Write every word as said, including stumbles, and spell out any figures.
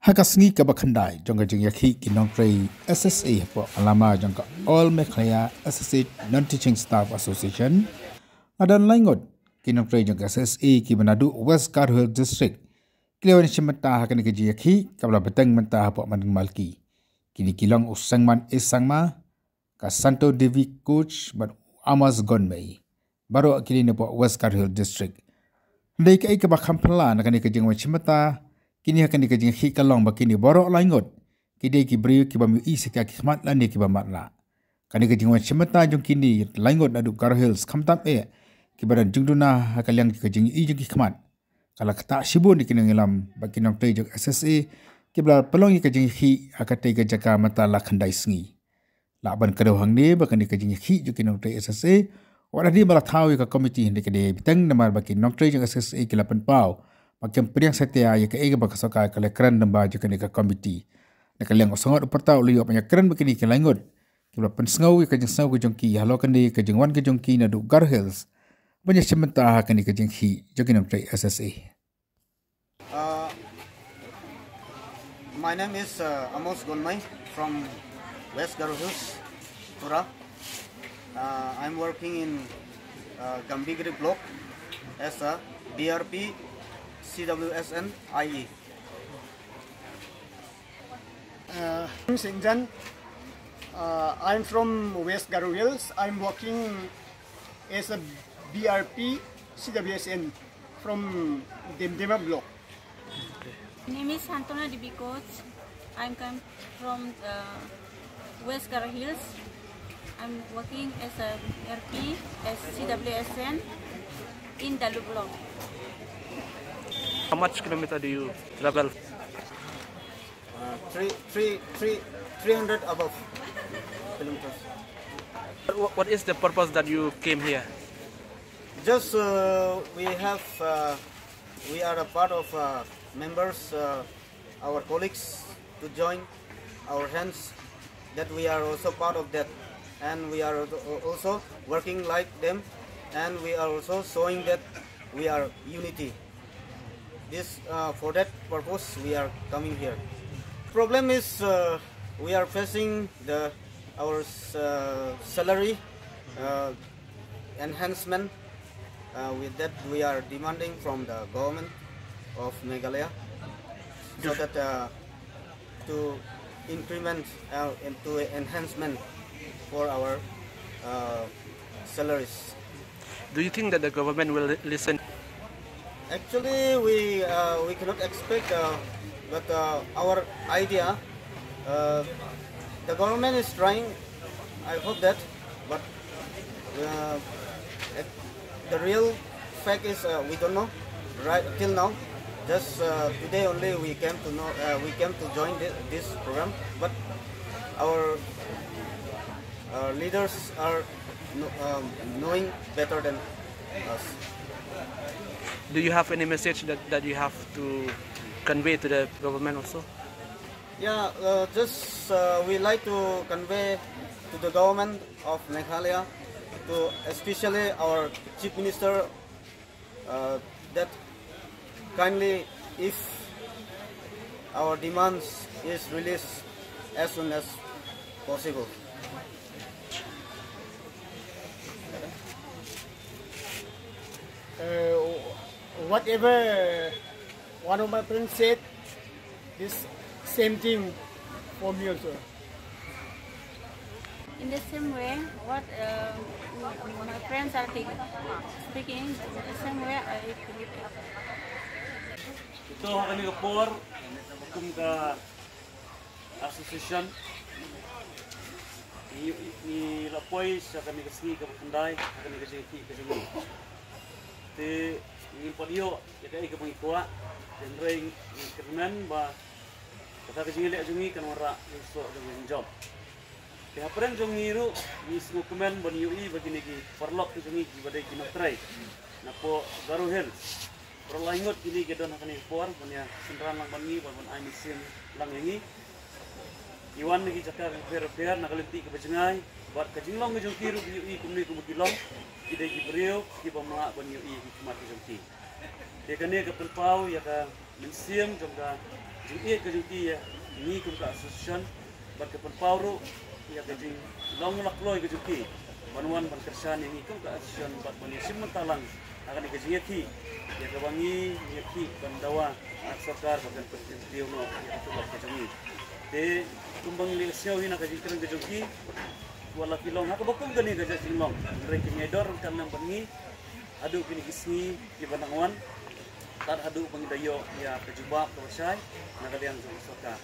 Ha ka sngi kaba khyndai jong ka jingïakhih ki nongtrei S S A hapoh ka lama jong ka All Meghalaya S S A Non-Teaching Staff Association, nga don laingut ki nongtrei jong ka S S A kiba naduh West Garo Hills District ki la wan shim bynta ha kane ka jingïakhih kaba la bteng mynta hapoh Madan Malki. Kine ki long u Sengman A Sangma, ka Santo Devi Coach bad u Amos Gonmei. Baroh kine napoh West Garo Hills District. Hynrei kaei kaba kham phylla na kane ka jingwan shim bynta kine ha kane ka jingïakhih ka long ba kine baroh laingut ki dei ki briew kiba ym ïohi satia ki khmat lane kiba matlah. Kane ka jingwan shim bynta jong kine laingut naduh Garo Hills khamtam eh kiba don jingduna ha ka liang ka jingïohi jong ki khmat ka la ktah shibun ïa ki nongïalam bad ki nongtrei jong S S A kiba la pynlong ïa ka jingïakhih ha katei ka jaka mynta la khyndai sngi. Lah ban kdew hangne ba kane ka jingïakhih jong ki nongtrei S S A wat hadien ba la thaw ïa ka komiti, hynrei ka dei bteng namar ba ki nongtrei jong S S A ki la pynpaw ba kim pdiang satia ïa kaei kaba ka sorkar ka la kren lyngba jong kane ka komiti. Na ka liang u Sangot u Pyrta u la ïoh ban ïakren bad kine ki laingut kiba la pynsngew ïa ka jingsngew ka jong ki halor kane ka jingwan ka jong ki naduh Garo Hills ban ïashim bynta ha kane ka jingïakhih jong ki nongtrei S S A. Uh, my name is uh, Amos Gonmai from West Garo Hills, Tura. Uh, I'm working in uh, Gambegre block as a B R P C W S N I E. Uh, I'm Singjan. Uh, I'm from West Garo Hills. I'm working as a B R P C W S N from Demdema block. Name is Santona Devi Coach. I'm come from uh, West Garo Hills. I'm working as a R P as C W S N in Dalu block. How much kilometer do you travel? Uh, three, three, three, three hundred above kilometers. What, what is the purpose that you came here? Just uh, we have, uh, we are a part of uh, members, uh, our colleagues to join our hands that we are also part of that, and we are also- also working like them, and we are also showing that we are unity. This uh, for that purpose we are coming here. Problem is uh, we are facing the our uh, salary uh, enhancement. Uh, with that we are demanding from the government of Meghalaya so that uh, to increment uh, and to enhancement for our uh, salaries. Do you think that the government will li- listen? Actually, we uh, we cannot expect, uh, but uh, our idea, uh, the government is trying. I hope that, but uh, it, the real fact is uh, we don't know right till now. Just uh, today only we came to know. Uh, we came to join this, this program, but our uh, leaders are kno- um, knowing better than us. Do you have any message that, that you have to convey to the government also? Yeah, uh, just uh, we like to convey to the government of Meghalaya, to especially our chief minister, uh, that kindly if our demands is released as soon as possible. Uh, whatever one of my friends said, this same thing for me also. In the same way, what uh, my friends are think, speaking, in the same way I believe it. Ito ha kani ka por kum ka association ngi ngi la poi sa kani ka sngi ka ba khyndai ha kani ka jingïakhih ka jong ngi. Te ngi pat ïoh ïa kaei kaba ngi kwah, hynrei ngi kyrmen ba kata ka jingïaleh jong ngi kan wanrah ïa u soh jong ngi jop. Te hapdeng jong ngi ruh ngi sngewkmen ban ïohi ba kine ki paralok ki jong ngi kiba dei ki nongtrei napoh Garo Hills. Baroh lai ngut kine ki don ha kane ka por ban ïa synran lang bad ngi bad ban ai mynsiem lang ïa ngi. Ki wan na ki jaka ka pher pher na ka lynti kaba jngai bad ka jinglong ka jong ki ruh ki ïohi kumne kumba ki long. Ki dei ki briew kiba mlak ban ïohi ki khmat ki jong ki. Te kane ka pynpaw ïa ka mynsiem jong ka jingïeit ka jong ki ïa ngi kum ka association, bad ka pynpaw ruh ïa ka jinglong la kloi ka jong ki ban wan ban kyrshan ïa ngi kum ka association, bad ban ïashim bynta lang ha kane ka jingïakhih, ïa kaba ngi ïakhih ban dawa na ka sorkar ba kan pynkyntiew noh ïa ka tulop ka jong ngi. Te kumba ngi la ïohsngew hi na ka jingkren ka jong ki, wat la ki long ha kaba kum kane ka jait jinglong, hynrei ki ïai don ryngkat lang bad ngi haduh kine ki sngi kiba nang wan, tad haduh ba ngi da ïoh ïa ka jubab kaba shai na ka liang jong ka sorkar.